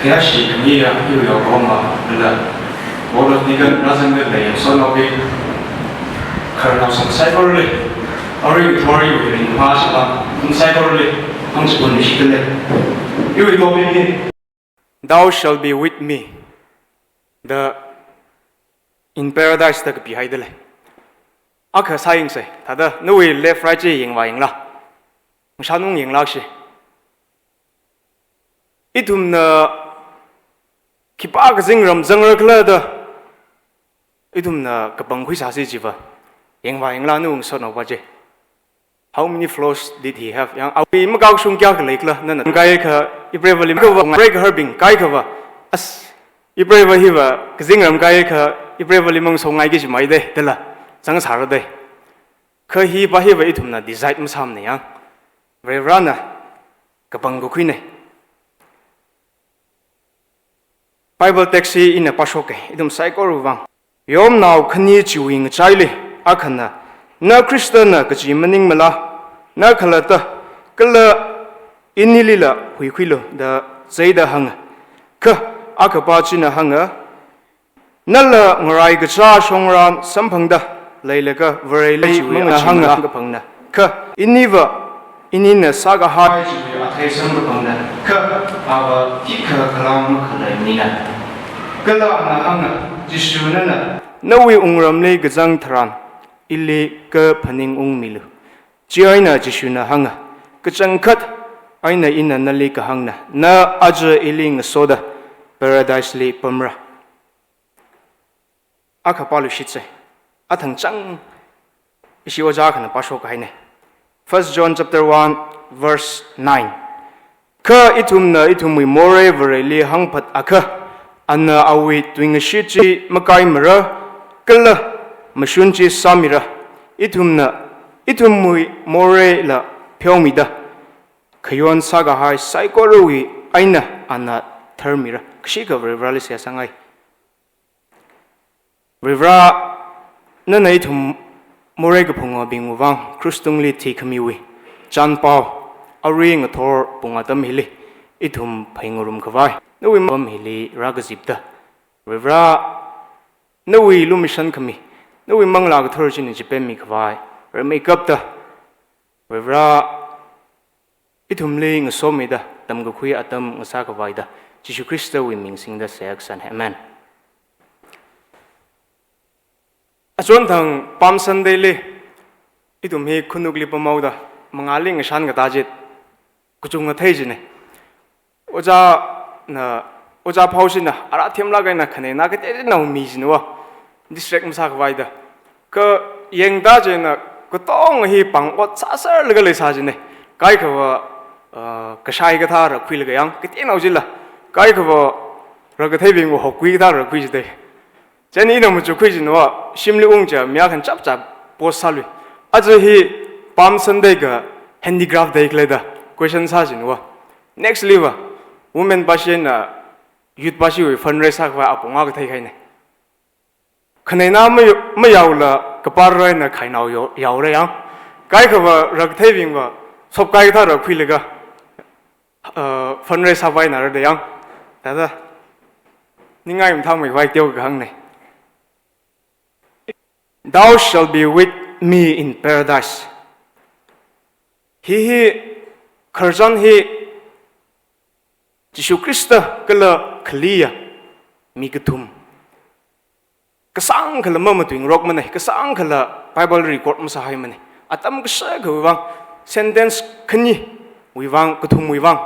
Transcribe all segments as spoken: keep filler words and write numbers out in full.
Yashi kamiya yu yo goma la. Board of Deacon Razan ga lei so no bi. Kharnao sam cyber le. Ari tori wi ring pa sha. Cyber le. Ang chipun shi le. Yu go bi ni. Thou shall be with me. The in paradise da kapihaida le. Akha saying se. Thāda nawui left right chi yingva yingla. Ngashanung yinglak shi. Ithumna khipā kazingram zangra khala da. Ithumna kapangkhui sāsi chiva. Yingva yingla nu ngasotnao pa chi. How many floors did he have? Yang awui makao shung kya khalei khala, nana. Kai kha, iprevali kava, break her bing, kai kava. As, ipreva hiva, kazingram kai kha, iprevali mang songai ki chimai de, dela. Zang sāra de. Kha hi pa hiva ithumna decide masam ne yang. Varivarana, kapangkakhui ne. Bible text hi ina pāshoke, ithum saikora vang. Yomnao khani chiwui ngachaili, akhana, na Khristana kachi maningmala, na khalatta, kala inilila huikhuilu da zaida hānga. Kha, akhapa china hānga, nala ngarai kachā shongran samphangda, leilaga Vareli chiwui mangachimala hānga kapangna. Kha, iniva, inina sākahai chiwui athei samkapangna. Kha, ava khikha khalang makhalei mina. Kala ana hānga, Jishu nana. Nawui wungramli kazang tharan, ili kaphaning ungmilu. Chieina Jishuna hānga, kachangkhat eina ina nali kahāngna, na aja ili ngasoda, paradise li pamra. Akha pāluishitse. Athang chang ishi ojā akhana pāshok haine. First John chapter one, verse nine. Kha ithumna ithumwui morei Vareli hāngphat akha, ana awui tuingashit chi makaimara, kala mashun chi sāmira. Ithumna ithumwui moreila pheomida, khayon sākahai saikorawui eina ana tharmira. Kashikha Varivarali seihā sāngai. Varivara, nana ithum morei kaphungabingwui vang, krus tungli thikhamiwui chānpao, arui ngathor pung atam hili, ithum phai ngarum khavai, nawui mapam hili rākazipta. Varivara, nawui lumashan khami, nawui manglā kathor china chipemmi khavai, rāmeikapta. Varivara, ithumli ngasomida, tamkakhui atam ngasā khavaida, Jishu Khristawui ming singda seihā kasāna. Amen. Achonthang Palm Sunday li, ithum hi khanukli pamhaoda, mangāli ngashan katā chit, kachungkha thei chine. Ojāna, ojā phaoshina, ara themlak eina khaneinao kateonao mi china va, distract masā khavaida. Kha yangda china, katonga hi pāng ot sāserlaga leisā chine. Kaikhava, ah, kashai kathā rākhuilaga yang, kateonao chila. Kaikhava, rākatheibingva hokkhui kathā rākhui chide. Chieina ina machukhui china va, shimli ungcha, mi akhana chapchap post sālui. Aja hi Palm Sunday ka handicraft day khaleida, question sā china va. Next li va, women pashi eina youth pashiwui fundraise sākhavai apong akha theikhaine. Khaneinao mayao-, mayaola kapar raina khainao yao, yaora yang. Kaikhava rākatheibingva, sopkai kathā rākhuilaga, uh, fundraise sāpaina rāda yang. Thāda, ningai mathāmeikhavai teo kahāngne. Thou shalt be with me in paradise. Hi hi, khararchan hi, Jishu Khrista kala khaliya, mi kathum. Kasāngkhala mamatuingarokmane, kasāngkhala Bible record masāhaimane. Atam kashakawui vang, sentence khaniwui vang, kathumwui vang.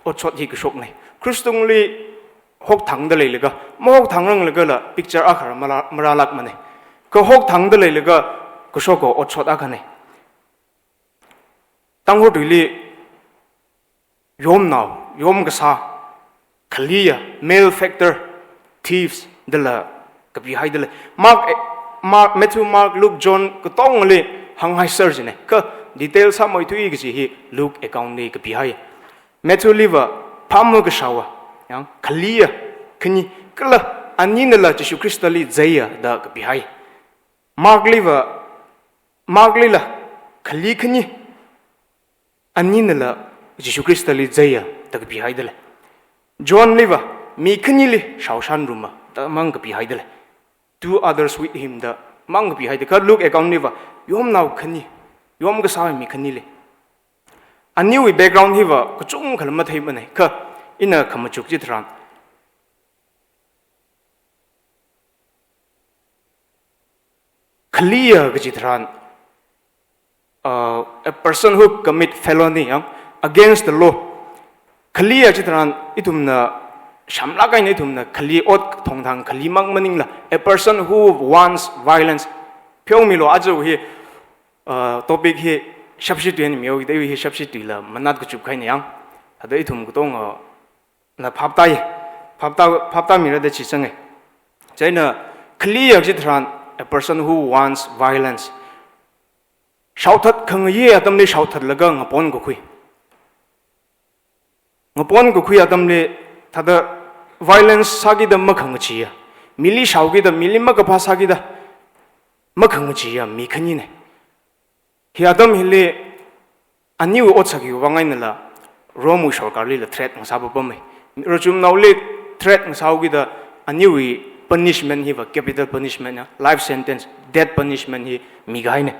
Otshot hi kashokne. Krus tungli hokthangda leilaga, mahokthangranglaga la picture akha mara-, marālākmane. Kha hokthangda leilaga, kashok otshot akhane. Tangkhul tuili yomnao, yom kasā, khaliya, malefactor, thieves, dala, kapihaida lei. Mark, eh, Mark, Matthew, Mark, Luke, John, katongali hānghaiser chine. Kha detail sāmeithui kaji hi Luke account li kapihai. Matthew liva, phāma kashāva, yang, khaliya, khani, kala, aninala Jishu Khristali zeiya da kapihai. Mark liva, Mark lila, khali khani, aninala Jishu Khristali zeiya da kapihaida lei. John liva mi khanili shaoshanruma da mang kapihaida lei. Two others with him da mang kapihaida. Kha Luke account liva yomnao khani, yom kasā mi khani lei. Aniwui background hiva kachungkhala matheimanei. Kha ina khamachuk chitharan, khaliya kachitharan, uh, a person who commit felony, yang, against the law. Khaliya chitharan ithumna shamlak eina ithumna khali ot thongthang khalimang maningla, a person who wants violence. Pheomilo, aja hi, uh, topic hi shapshi tui eina mihaoda, iwui hi shapshi tuila manat kachup kahaina yang. Thāda ithum katonga, uh, na phaptai, phapta, phaptamira da chi changei. Chieina khaliya chitharan, a person who wants violence. Shaothat khangayi atamli shaothatlaga ngapon kakhui. Ngapon kakhui atamli thāda violence sākida makhangacheeya, mili shaokida, mili makaphā sākida makhangacheeya mi khaninei. Hi atam hili aniwui otsak hiwui vang einala Rome wui sorkarlila threat ngasā papamei. Rachumnaoli threat ngasāhaokida aniwui punishment hiva capital punishment ya, life sentence, death punishment hi mikahainei.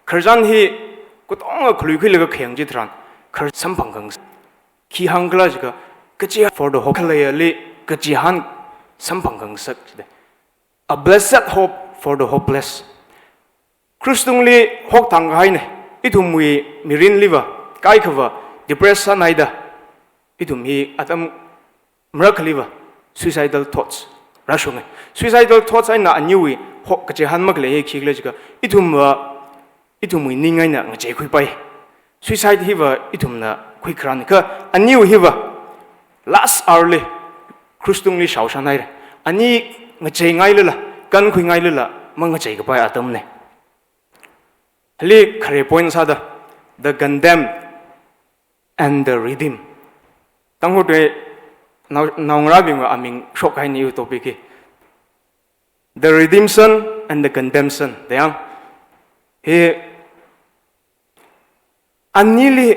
Khararchan hi katonga khaluikhuilaga khayang chitharan, khar samphang khangasak. Khi hāngkhala jiakha, kachi for the hope, khaleiali kachihān samphang khangasak jida. A blessed hope for the hopeless. Khristungli hokthang kahainei. Ithumwui mirinliva kaikhava depress sānaida, ithum hi atam marakhaliva suicidal thoughts rāshungei. Suicidal thoughts eina aniwui hok kachihān makhalei hi khikhala jiakha, ithumva, ithumwui ning eina ngacheikhuipai. Suicide hiva ithumna khuikharān kha, aniwui hiva last hour li Khristungli shaoshanhaira. Ani ngacheingailala, kankhuingailala, mangacheikapai atamnei. Hili khare point sāda, the condemned and the redeemed. Tangkhul tui nao, naongarābingwui aming shokkahaina iwui topic hi. The redemption and the condemnation. Da yang. Hi anili,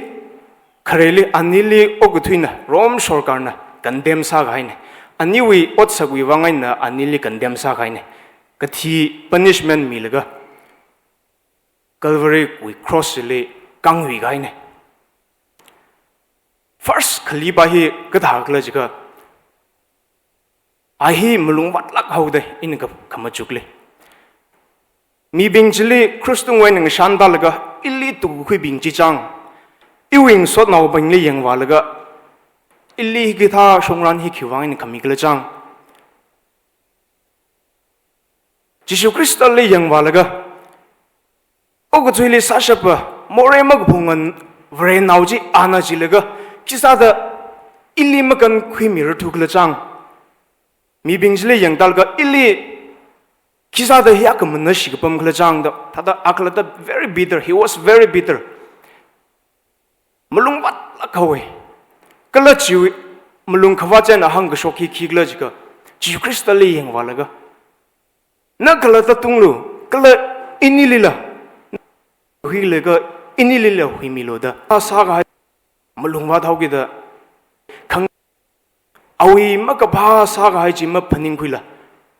khareli, anili okathuina, Rome sorkarna condemn sākahainei. Aniwui otsakwui vang eina anili condemn sākahainei. Kathi punishment milaga Calvary wui cross li kāngvikahainei. First khalipa hi kathākhala jiakha, a hi malungvātlāk haodei, ina kha-, khamachukli. Mibing chili Khristungwui eina ngashantālaga, ili tukhuibing chi chang, iwui ngasotnaobingli yangvālaga, ili hikathā shongran hi khiwui vang eina khamikhala chang. Jishu Khristali yangvālaga, okathuili sāshapa, morei makaphunga Varenao chi ana jilaga, khisāda ili makankhuimirarthukhala chang. Mibing chili yangtālaga, ili khisāda hi akhamana shikapamkhala chang da, thāda akhalatta very bitter. He was very bitter. Malungvātlāk haowei. Kala chiwui malung khavāt china hāngkashok hi khikhala jiakha, Jishu Khristali yangvālaga, na khalatta tunglu, kala inilila huilaga, inilila huimilu da. A sākahai malungvāt haokida, khang awui makaphā sākahai chi maphaningkhuila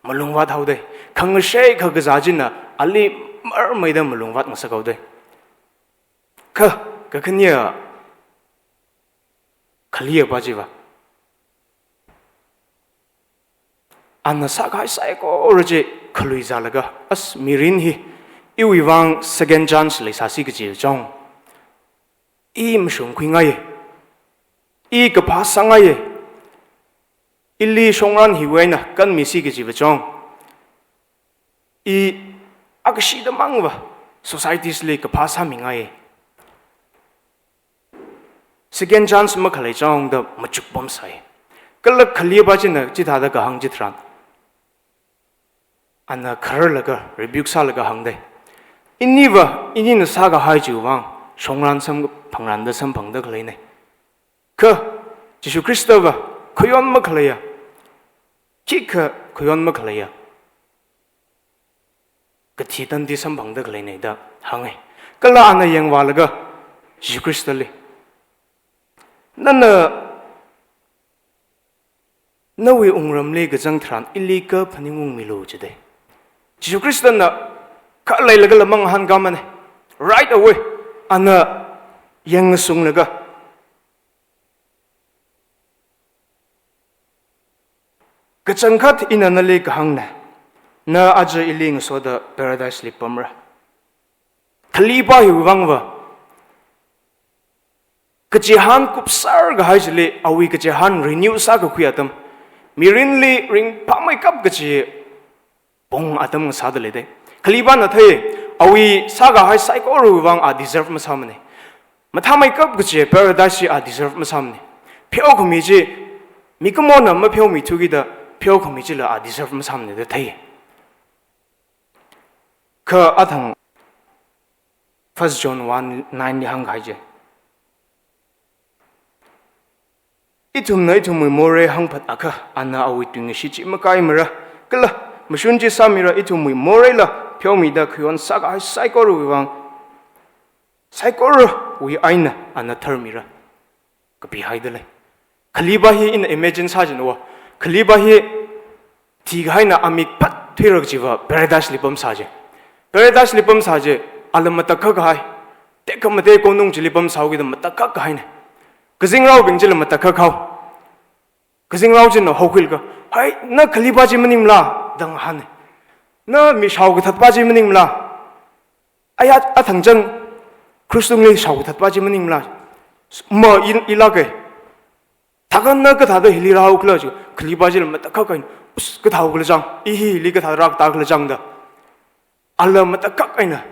malungvāt haodei. Khangashei khakazā china ali marmeida malungvāt ngasak haodei. Kha, kakhane khaliya pa chiva, ana sākahai saikora chi khaluizālaga, as mirin hi iwui vang second chance leisāsi kaji chong. I mashungkhuingai, i kaphā sāngai, ili shongran hiwui eina kanmisi kajiva chong, i akashida mangva societies li kaphā sāmingai. Second chance makhalei chong da machukpamsai. Kala khalipa china chithāda kahāng chitharan, ana khararlaga, rebuke sālaga hāngdei. Iniva, inina sākahai chiwui vang shongran samphangranda samphangda khaleinei. Kha Jishu Khristava khayon makhaleiya, khikha khayon makhaleiya, kathi tandi samphangda khaleinei da hāngei. Kala ana yangvālaga Jishu Khristali, nana Nawui wungramli kazang tharan ili kaphaning ungmilu jidei. Jishu Khristana khalei lagala mangahānkāmane. Right away, ana yangngasunglaga, kachangkhat ina nali kahāngne, na aja ili ngasoda paradise li pamra. Khaleipa hiwui vangva kachihān kupser kahai chili, awui kachihān renew sākakhui atam, mirinli ringphāmeikap kachi pong atam ngasāda leidei. Khaleipana thei, awui sākahai saikorawui vang a deserve masāmane. Mathāmeikap kachi paradise chi a deserve masāmane. Pheokhami chi, mikumona mapheomithu kida pheokhami chila a deserve masāmane da thei. Kha athang First John one nine li hāngkahai chi, ithumna ithumwui morei hāngphat akha, ana awui tuingashit chi makaimara, kala mashun chi sāmira, ithumwui moreila pheomida khayon sākahai saikorawui vang, saikorawui eina ana tharmira kapihaida lei. Khaleipa hi ina imagine sāchina wa. Khaleipa hi thikahaina amik phat thuirak chiva paradise li pamsā chi. Paradise li pamsā chi, ala matakhak kahai. Tekhamatei konung chili pamsāhaokida matakhak kahaine. Kazingraobing chila matakhak hao. Kazingrao china haokhuilaga, "Hai, na khaleipa chi maningmala?" da ngahāne. "Na mi shaokathatpa chi maningmala? Aya athang chang krush tungli shaokathatpa chi maningmala?" "Ma, i, ilāke." "Thākha na kathāda hili rāhaokhala?" chi, khaleipa chila matakhak eina, "Us, kathāhaokhala chang, i hi hili kathāda rākatā khala chang?" da ala matakhak eina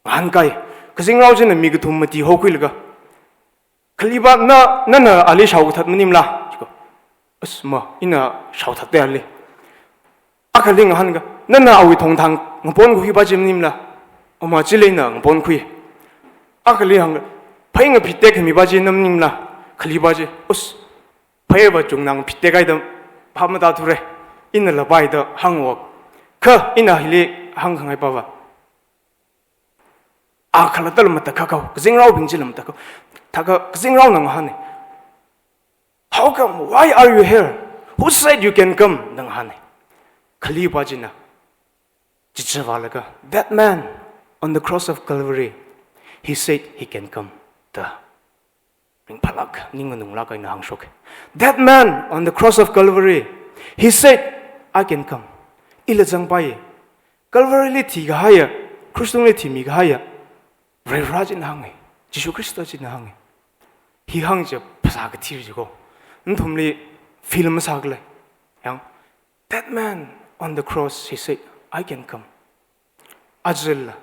ngahānkai. Kazingrao china mi kathum mati haokhuilaga, "Khaleipa, na, nana ali shaokathat maningmala?" chiko. "Us, ma, ina shaothatde ali." Akhali ngahānka, "Nana awui thongthang ngaponkhuipa chi maningmala?" "Ama, chili ina ngaponkhui." Akhali hānka, "Phei ngaphit tekkhamipa chi na maningmala?" Khaleipa chi, "Us, pheiva chungnang phit tekhaida phap matāthure. Ina lapai da hāngwok. Kha ina hili hāngkhangaipava." A khalattala matakhak hao, kazingraobing chila matakhak hao. Thākha kazingraona ngahāne, "How come? Why are you here? Who said you can come?" da ngahāne. Khaleipa china chichivālaga, "That man on the cross of Calvary, he said he can come," da ringphālāk, ning nganunglāk eina hāngshoke. "That man on the cross of Calvary, he said, 'I can come.' Ila zangpaiye. Calvary li thikahaiya, krush tungli thimikahaiya Varivara china hānge. Jishu Khrista china hānge." Hi hāng chi phasā kathir chi ko. Nathumli feel masākhala? Yang, "That man on the cross, he said, 'I can come.'" Ajala,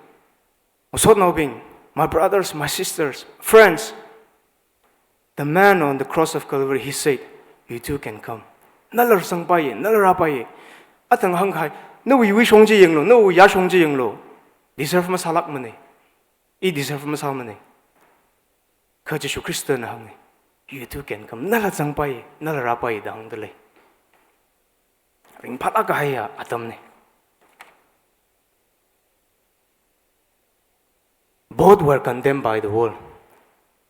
masotnaobing, my brothers, my sisters, friends, the man on the cross of Calvary, he said, "You too can come." Nala zangpaiye, nala rāpaiye. Athang hāngkahai, "Nawui wui shong chi yanglu, nawui yā shong chi yanglu." Deserve masālākmane. I deserve masāmane. Kha Jishu Khristana hānge, "You too can come." Nala zangpaiye, nala rāpaiye da hāngda lei. Ringphālāk kahaiya atamne. Both were condemned by the world.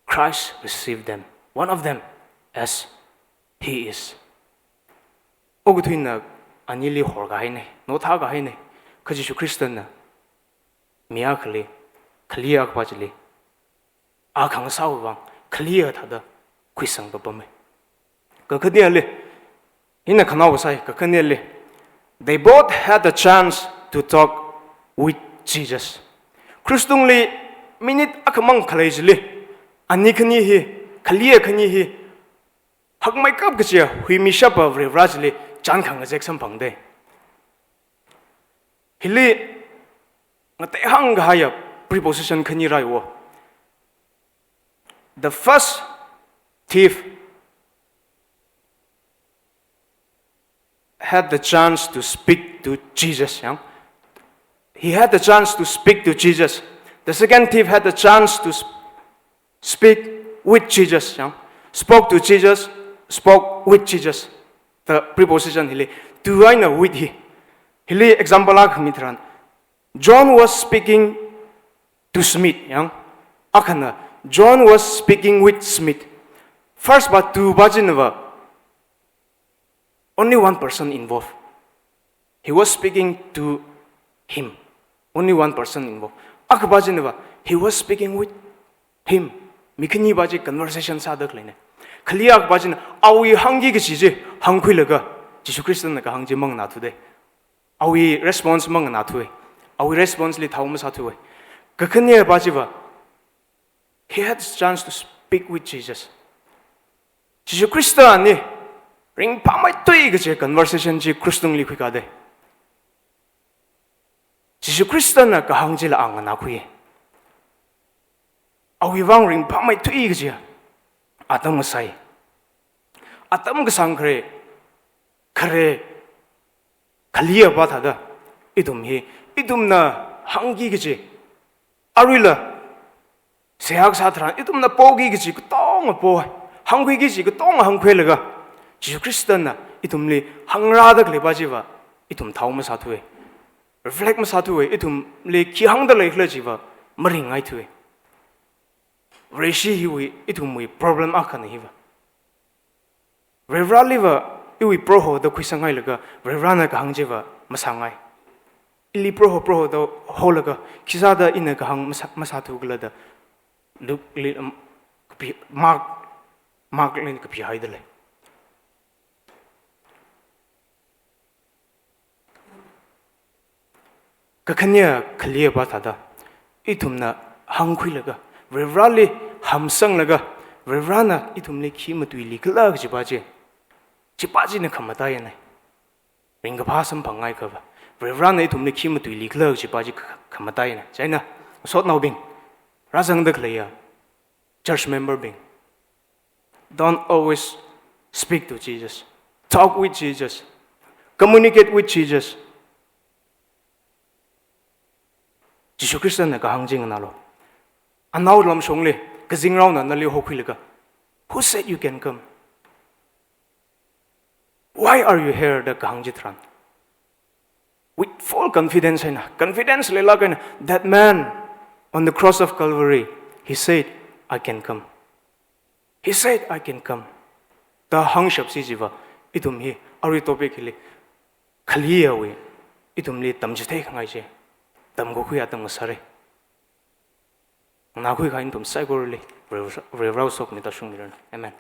Christ received them, one of them, as he is. Okathuina anili horkahaine, nothākahaine, kha Jishu Khristana mi akhali, khalei akhapa chili, a khangasāwui vang, khaleiya thāda khuisang papame. Kakhaneli, ina khanaowa sai, kakhaneli, they both had the chance to talk with Jesus. Krush tungli minute akhamang khalei chili, ani khani hi, khaleiya khani hi, hakmeikap kachiya huimishappa Varivara chili chān khangazek samphangde. Hili ngateihāng kahaiya preposition khani rāiwo. The first thief had the chance to speak to Jesus, yang. He had the chance to speak to Jesus. The second thief had the chance to s-, speak with Jesus, yang. Spoke to Jesus, spoke with Jesus. The preposition hili, to eina with hi. Hili example akha mi tharan, John was speaking to Smith, yang. Akhana, John was speaking with Smith. First pa, to pa chinava, Only one person involved. He was speaking to him. Only one person involved. Akhapa china va, he was speaking with him. Mi khanipa chi conversation sāda khaleina. Khali akhapa china, awui hāngki kachi chi hāngkhuilaga, Jishu Khristana kahāng chi manganāthuda. Awui response manganāthuwa. Awui response li thao masāthuwa. Kakhanepā chiva, he had chance to speak with Jesus. Jishu Khristana ringphāmeithui kachi conversation chi krus tungli khuikada. Jishu Khristana kahāng chila a nganākhui. Awui vang ringphāmeithui kachi atam ngasai. Atam kasāng khare, khare, khali apā thāda, ithum hi, ithumna hāngki kachi, aruila, seihā kasā tharan, ithumna poki kachi katonga po, hāngkhuiki kachi katonga hāngkhuilaga, Jishu Khristana ithumli hāngrāda khaleipa chiva, ithum thao masāthuwa. Reflect masāthuwa, ithumli khi hāngda leikhala chiva, maringngaithuwa. Vareshi hiwui, ithumwui problem akhana hiva. Varivarāliva iwui Proho da khuisangngailaga, Varivarāna kahāng chiva masāngai. Ili Proho, Proho da holaga, khisāda ina kahāng masā, masāthukhala da, Luke li, um, kapi, Mark, Mark li kapihaida lei. Kakhane khali apā thāda, ithumna hāngkhuilaga, Varivarāli hamsanglaga, Varivarāna ithumli khi matuilikhala kajipa chi, chipa china khamataiyana. Ringkaphā samphangngaiakhava, Varivarāna ithumli khi matuilikhala kajipa chi kha-, khamataiyana. Chieina, sotnaobing, rāzangda khaleiya church member bing, don't always speak to Jesus. Talk with Jesus. Communicate with Jesus. Jishu Khristana kahāng chi nganālu. Anao lamshongli, kazingraona nali hokhuilaga, "Who said you can come? Why are you here?" da kahāng chitharan, with full confidence eina, confidence leilāk eina, "That man on the cross of Calvary, he said, I can come. He said, I can come." da hāngshapsi chiva, ithum hi, arui topic hili, khali awui, ithumli tamchithei khangai chi, tamkakhui atam ngasāra. Nganākhui kahai nathum saikorali, Varivarā, Varivarā sokhami tāshungmiranu. Amen.